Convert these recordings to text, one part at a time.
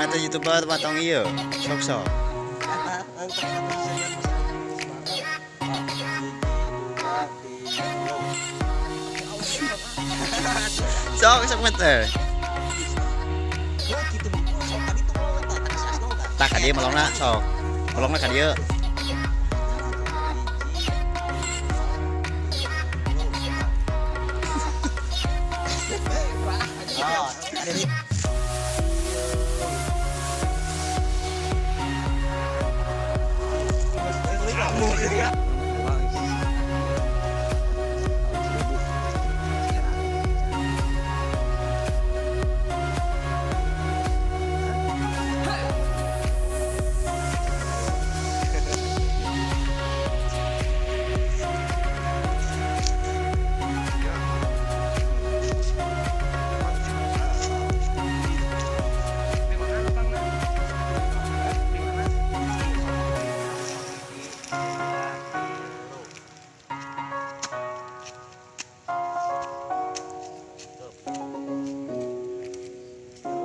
Atuh YouTuber mah tong ieu. Sok sok. Eta untuk satu seserian masa. Hiji, dua, tilu. Sok sok met eh. Oh, gitu buku sok tadi tuh melong eta tak kasih asnong tah. Tah ka dieu melongna sok. Melongna ka dieu. Oh, ada di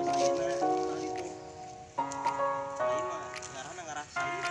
Terus ayeuna tadi tuh. Ayeuna mah ngarahna ngarah sayur.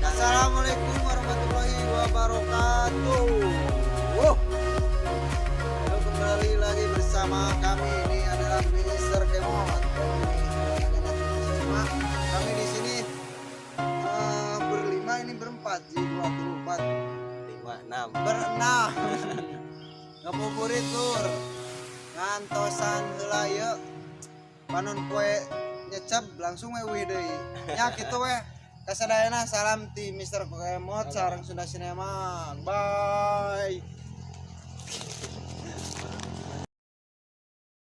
Assalamualaikum warahmatullahi wabarakatuh. Wuh. Halo, kembali lagi bersama kami, ini adalah Mister Kemot dan ini adalah Suma. Kami di sini berlima, ini berempat, ji dua tiga empat. Lima, enam. Berenam ngabuburit lur, ngantosan heula ieu panon poe nyecep langsung we uih deui nya kitu we. Kasadayana salam ti Mister Kemot sareng Sunda Cinema. Bye.